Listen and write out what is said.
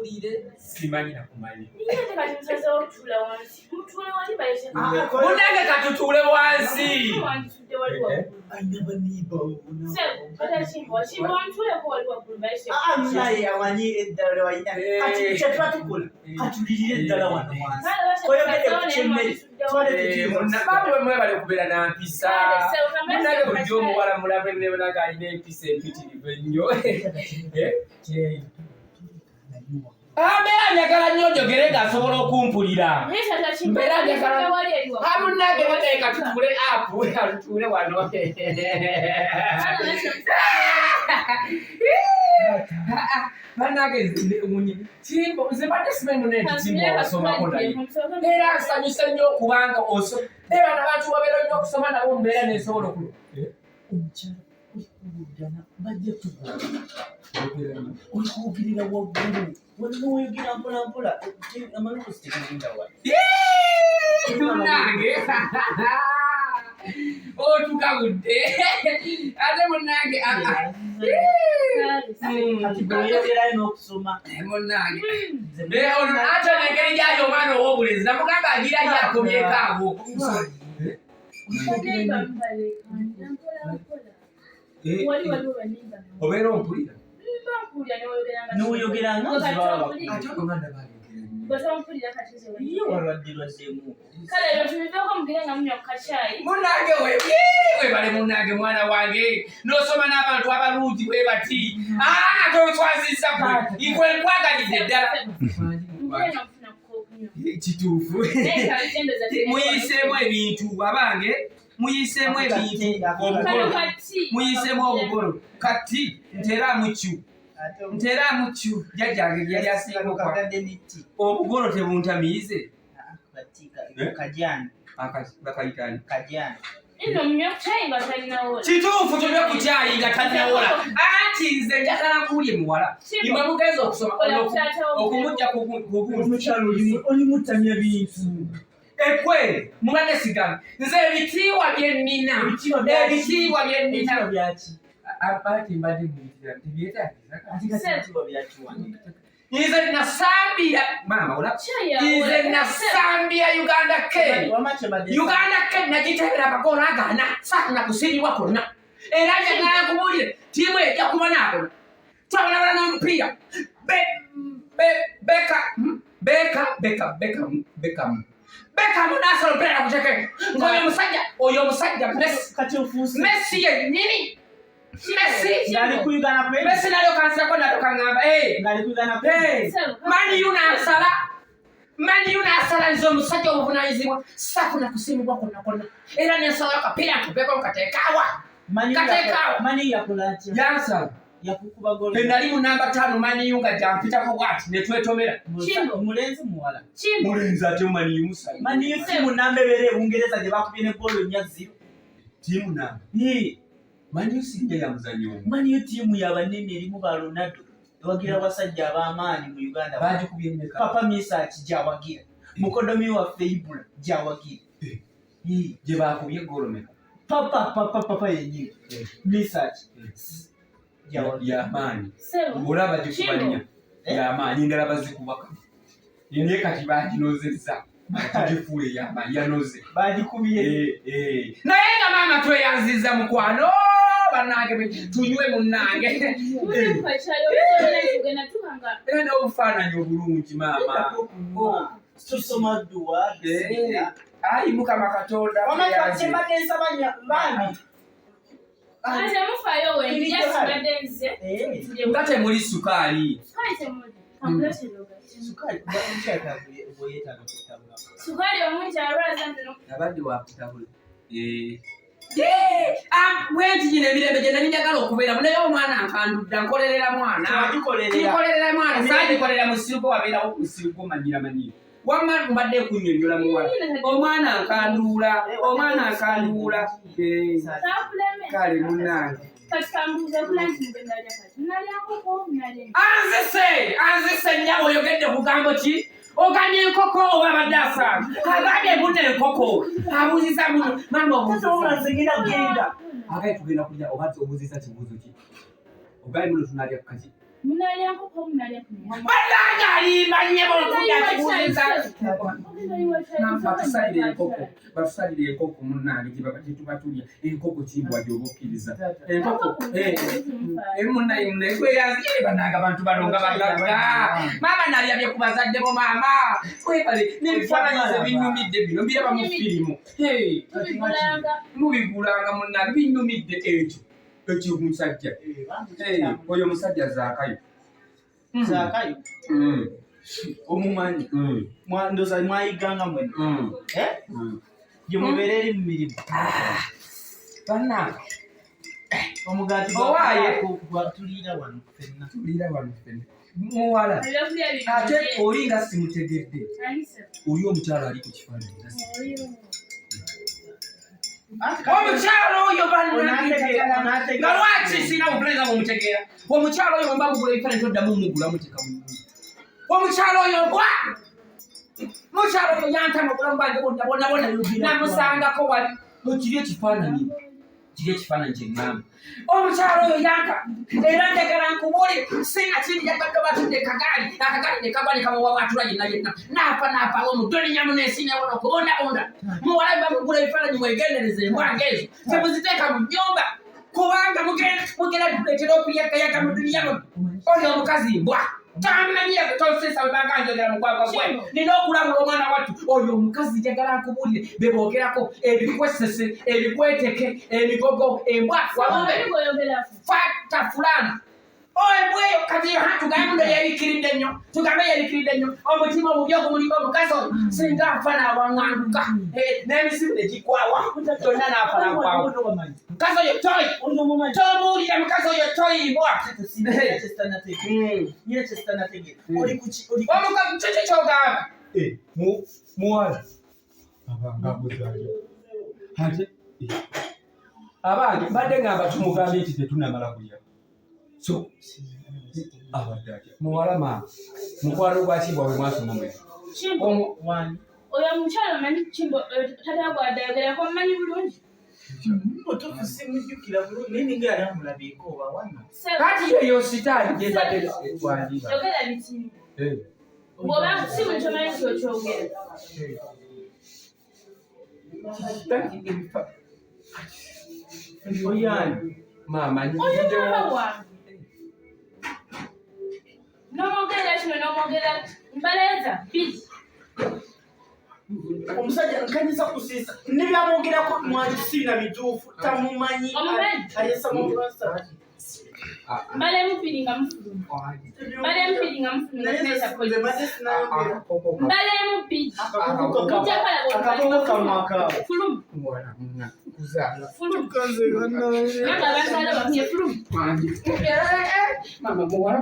Mawulire simanyi nakumanyi. Ah, Munange katutuule wansi. Ah, naye amanyi eddala walina. Kati kyetuba tukola, katulirire eddala wano wansi. Oyogedde ku kyemmere, twale Eh, tetuli bambi mwebale kubeera na mpisa. Munange bulijjo omuwala mulabe nebanaga alina empisa empitirivu ennyo. Eh? Ah, mbeera njagala nnyo njogere ng'asobola okumpulira. Mbeera njagala Ah, munnange banaye katutuule apu katutuule wano. Bannange nze nze mbadde simanyi munne nti Kimbo wasomako naye. Era nsanyuse nnyo okubanga oso era n'abantu babeera olina okusoma nabo mbeera nensobola oku Omukyala olikuwuddana bajja tugoba. Olikwogerera waggulu, waliwo oyogera mpola mpola, amaloboozi tegagenda wala. Munnange otukabudde ate munnange ah, ah. Kati bw'oyogerayo n'okusoma. Munnange Eh, ono ate engeri gyali omwana ow'obulenzi namugamba agira ye akomyeko awo. Obeera ompulira N'oyogera nga nzibaba. Ate ono omwana bayogera nnyo. Ye walwadde lwaddemu. Kale ebyo tubiveeko mugire nga munywa ku kacaayi. Munange webale munange mwana wange n'osoma n'abantu abalungi bwe bati. Ah, tonswaziza gwe ikwe nkwagalidde ddala. Mugire nga mufuna ku kokunywa. Kituufu. Naye kale ndoza Muyiseemu ebintu abange, muyiseemu ebintu Kano obugolo, kati. muyiseemu obugolo kati nteraamu kyu nteraamu kyu jjajjange yali asinga okwa Kagadde ne tea. Obugolo tebuntamiize. Eh? Kajani, Bakayitani? kajani. Nno munywa ku caayi nga talinawola. Kituufu, tunywe ku kyayi nga tannawola. Anti nze njagala nkuwulye muwala imwe mugenza okusoma Kola taata wo. okumujja kugundi. Omukyala olimutamya bintu. Ekwe mubadde sigala nze ebitiibwa bye nnina. Ebitiibwa byaki? Ebitiibwa bye nnina. Ebitiibwa byaki? Ati mbadde muyitira tebyetaagisa. Ate kati ebitiibwa byaki wano? Nze nasambira maama ola Caayi awola. nze nasambira Uganda K. Wamma kyembadde Uganda K nagitebera amagoolo agaana saafuna kusiibibwa kwonna. Era njagala nkubuulire ttiimu ejja kubonaabona twabonaabona n'omupiira. Beka Beka Beka Bekamu Bekamu Bekamu n'asala omupiira nakuteeke ng'oyo omusajja oyo omusajja Messi. Kati ofuuse. Messi yennyini Messi. Ngali ku Uganda Cranes. Messi nalyoka nsirako nalyoka ŋŋamba "Eh, Ngali ku Uganda Cranes. eh, Man U n'asala Man U n'asala nze omusajja obuvunaanyizibwa saafuna kusiimibwa kwonna kwonna era nensalayo akapiira nkaveeko nkateekaawa Man U Kateekaawo. Man U yakola atya? Yansala. Yakukuba golo. Nali mu namba 5 Man U nga gyampitako bwati ne twetomera. Kimbo. Mulenzi muwala. Kimbo. Mulenzi ate Man U musajja. Man U ttiimu namba ebeera e Bungereza gye bakubye ne golo 4-0. Ttiimu namba Yee. Man U sinja ya muzannyo omu. Man U ttiimu y'abanene erimu ba Ronaldo. Ewagira abasajja ab'amaanyi mu Uganda. Bagikubye mmeka? Papa Misaki gy'awagira. Mukodomi waffe Ibula gy'awagira. Eh. Yee. Gye bakubye ggoolo mmeka? Papa papa papa yennyini. Eh. Misaki. Eh. Gy'awagira. Yamaanyi. Sebo. Olaba gikuba Kimbo. nnya. Yamaanyi endala bazikuba kati. Naye kati baginozezza. Tugifuula ey'amaanyi yanoze. Bagikubye. Eh, eh. Naye nga maama tweyanziza mukwano bannange tunywe munnange. Munywe ku kacaayi olowooza tugenda tuka nga Era n'obufaananyi obulungi maama. Tusoma dduwa. Eh, ayi Mukama Katonda. Wamma tweyanze. kyembadde nsaba bambi. Ate mufaayo wendi Kiri just gy'ali. mbadde nze. Eh. Tulye Nga temuli sukaali. Sukaali temuli. Kamuleetere ogatte. Sukaali omukyala bwe yeetaaga kutabula. Sukaali omungi alwaza nno. Abadde wakutabula. Eh. Bwenti gino emirembe gye nali njagala okubeeramu naye omwana nkandudda nkolerera mwana. Twagikolera. Nkolerera mwana saagikolera musiru gwo wabeerawo musiru gwo manyira manyira wamma mbadde nkunnyonnyola muwala omwana nkanduula omwana nkanduula. Eh, Saakuleme. Kale munnange. Kati kambuuze ku lunch mugenda lya kati. Munalya nkoko, munalya ente. Anzise anzise nnyabo oyogedde kugambo ki ogambye enkoko oba abadde asanga agambye muno enkoko abuuziza muno maama Taata wabula obuuziza nze ngenda kugenda. Agaye tugenda kulya oba obuuziza kibuuzo ki ogaye muno tunalya kaki. Munalya nkoko, munalya ku nyama. Bannange alimba nnyebo nkudakibuuziza. Ogenda yiwa kyayi. Batusalire enkoko, batusalire enkoko munnange gye tuba tulya enkoko. Kimbwa gy'oba okkiriza enkoko munnaye munnaye bannange abantu bano nga bagagga. Maama nalabye ku bazadde bo. Maama webale n'ebifaananyi ze binyumidde bino mbiraba mu firimu. Hey, Tubigulanga. Mubigulanga munnange, binyumidde. Ekyo ekyo musajja. Hey, oyo omusajja Zaakayo. Zaakayo omumanyi? Ndoza mwayiganga mwena. Eh? Gye mubeera eri mu mirimu. Bannange. Omugaati Owaaye. Tuliira wano ffenna. Tuliira wano ffenna muwala. Ebyokulya bino. Ate oli nga simutegedde. Anisa. Oli omukyalo ali ku kifaananyi nga Oyo. Omukyalo oyo. Onaategeera- Bannange, nga lwaki sirina bukuleza bumutegeera? Omukyalo oyo bwemba mugula ebifaananyi toddamu mugula, muteeka mu nyumba. Omukyalo oyo mbwa. Mukyalo oyo yantama obulamu bwange bwonna bwonna bwonna. Namusangako wali mukiri ekifaananyi, kiri ekifaananyi kyeŋŋamba. Omukyalo oyo yanka era njagala nkubuulire, sina kindi yagadde batudde kagaali, akagaali ne kagwa ne kamuwawatula yenna yenna naafa naafawo mudoninya munensi newona okubundabunda. Muwala, bamugula ebifaananyi mwegendereze embwange ezo, temuziteeka mu nnyumba kubanga mugenda tuleetera okuyagayaga mu duniya muno. Oyo omukazi mbwa, tamanyira tonsesa bwe banganjogera mukwagwa gwe. Nina okulabula omwana wattu. Oyo omukazi njagala nkubuulire, be boogerako ebikwesese, ebikweteke, emigogo, embwa walumbe. Omanyi gweoyogerako. Fata fulani embwa eyo. Kati tugambe muno yebikiridde nnyo, tugambe yebikiridde nnyo. Omutima omubi ogumuliko omukazi oyo, singa afa n'awaŋŋanguka n'emisimu negigwawa gyonna n'afa n'agwawa. Mukazi oyo toyi tomuwulira, mukazi oyo toyimbwa. Omukazi kiki kyogamba? Muwala abanga abuzayo ate Abange, mbadde ngamba tumugambye nti tetunamala kulya, so abadde atya? Muwala, maama mukwano gwa Kimbwa bwe mwasoma mwe. Kimbo. Oyo omukyala omanyi Kimbo, tata gwadde ayogerako, omumanyi bulungi. Mutuufu simujjukira bulungi naye ninga yali amulabyeko oba wano. Kati yeyo sitaani gyebadde wandiba. Yogera bitimbo. Bw'oba si buli kyomanyi nti okyogera. Oyani? Maama. Oyo maama wange. N'omwogerera kino, n'omwogerera mbaleeza bbiri. Omusajja nkanyisa kusiisa nebyamwogerako mwangi siina bituufu, tamumanyi. Omumanyi? Ayesa. Mbalemu bbiri nga mufuluma. Mbalemu bbiri nga mufuluma nga tuleeta poliisi. Mbalemu bbiri. Mujja kalaba. Akakongo kamwakaawo. Fuluma. Fuluma. Nange abantu alaba bafunye fuluma. Mama muwala.